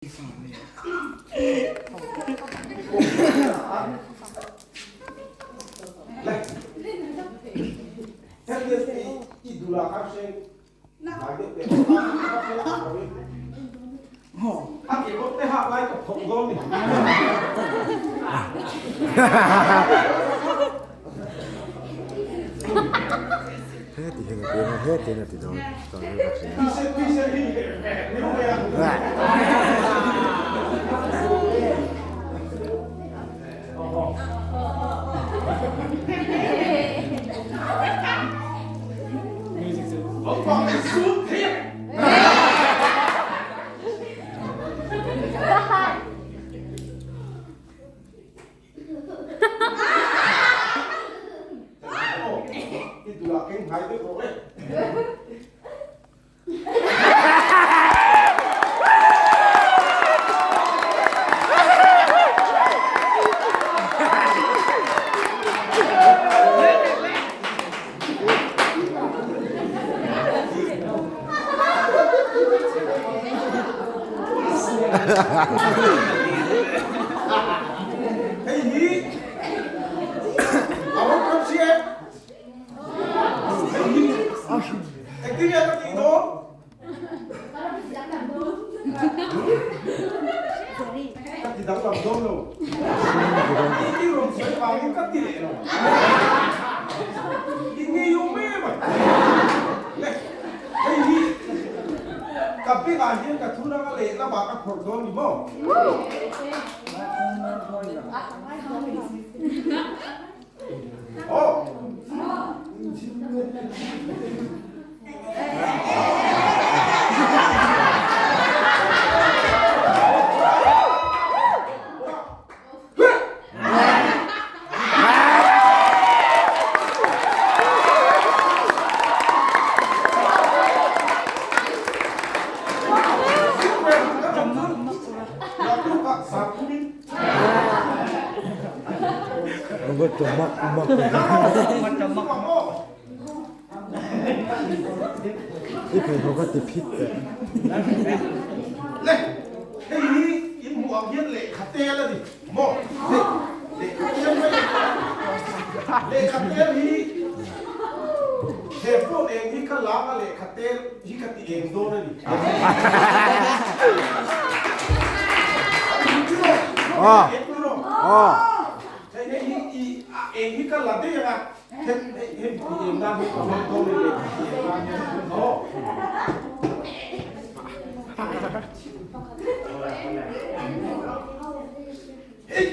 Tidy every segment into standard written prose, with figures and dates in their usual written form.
Heti hian a piang a, heti hian a ti dawn chuan ka hria. Hei hi a rawng kan hria em? Hei hi engtin nge ka tih dawn? Ka ti danglam dawn lo. I rawn sawi vangin ka ti leh lo. I ngei awm em a? Le, hei hi ka bengah hian ka thu rang a lehlamah ka phawrh dawn ni maw? Aw. I pheikhawk a ti phit teh. Le, hei hi in hmuh ang hian lehkha tel a ni maw? Hei, lehkha tel mai lehkha tel hi he phone eng hi ka lang a lehkha tel hi ka ti eng dawn a ni. Hei hei hi i a eng hi ka la daih ang a, hei hei hei ti eng nan hi ka hmang dawn a ni lehkha ti eng nan hian aw. Hei.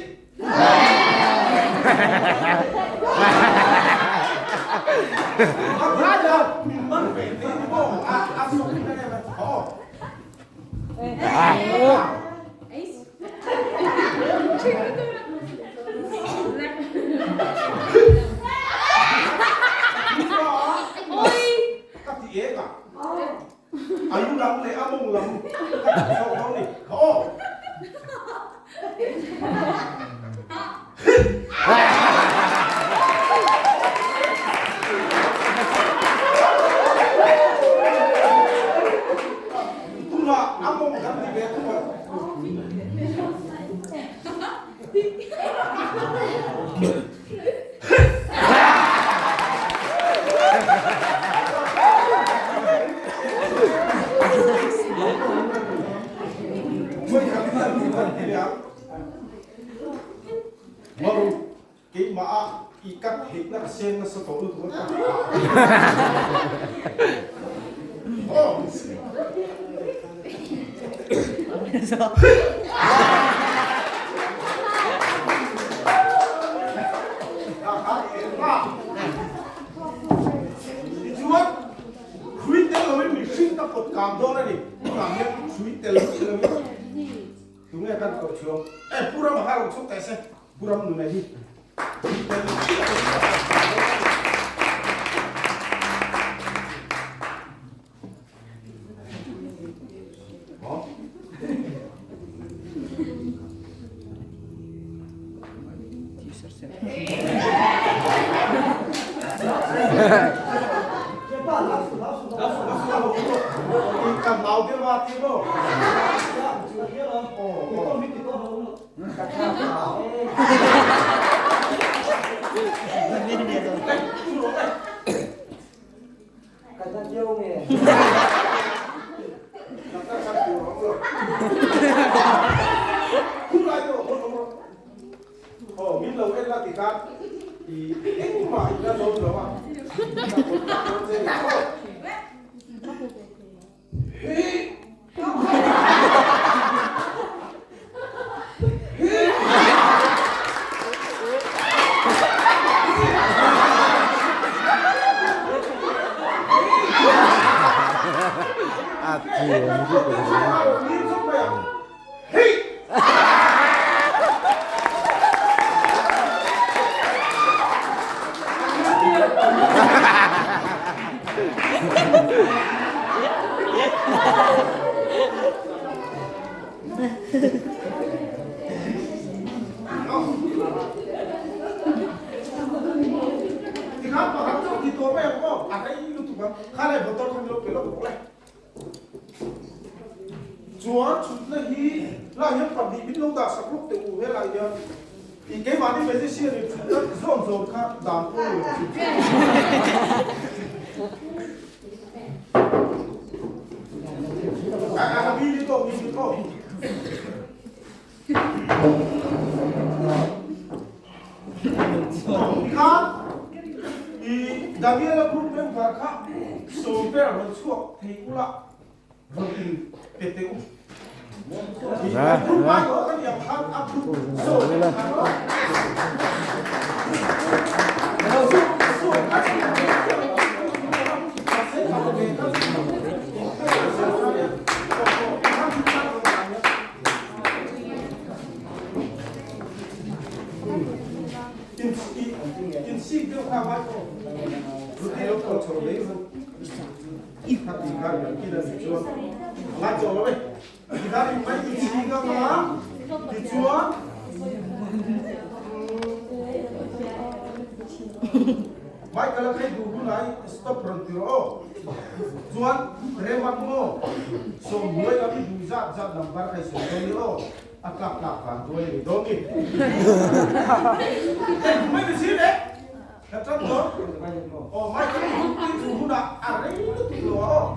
Ka ti eng a, a lu lam leh a mawng lam ka ti chho dawn ni. Aw. Tunah a mawng kan ti ve thung a. Keimah ah i kat theihna ka seng nasa tawh lutuk a ka Tichuan, hrui tel loin mihring ka pawt kang dawn a ni. Tunah hian hrui tel miah loin tunge kan koh chhuang? E, Pu Rama kha lo chhuak teh se, Pu Ram nuna hi. Hrui tel miah loin ka pawt kang dawn a ni. A thiam lutuk Chuan chhutna hi lah hian pahnih min lo dah sak lawk teh u helai hian i keimahni magician in chhutna zawn zawn kha dan pawh ni lo chu. A mi ni tawh mi ni tawh. Tikhan i Daniela group member kha sawm ber rawn chhuak thei ula rawn in pe teh u. I group ai aw kan iang khan a group sawm khan aw. In sik deuh kha ngai aw. Ruti lo thaw chho lei ru. Kha ti kha rian kin a ni chuan ngai chaw lo e. Ti khan in mai in sik anga tichuan Michael a khai duh hunai stop rawn ti rawh aw. Chuan Remat maw sawmhnuai lam i duh zat zat number khai sawi dawn ni aw. A tlak tlak van duai a ni dawn ni. Mai ni si le. Ka tan dawn. Aw Michael i duh hunah a rei lutuk lo a aw.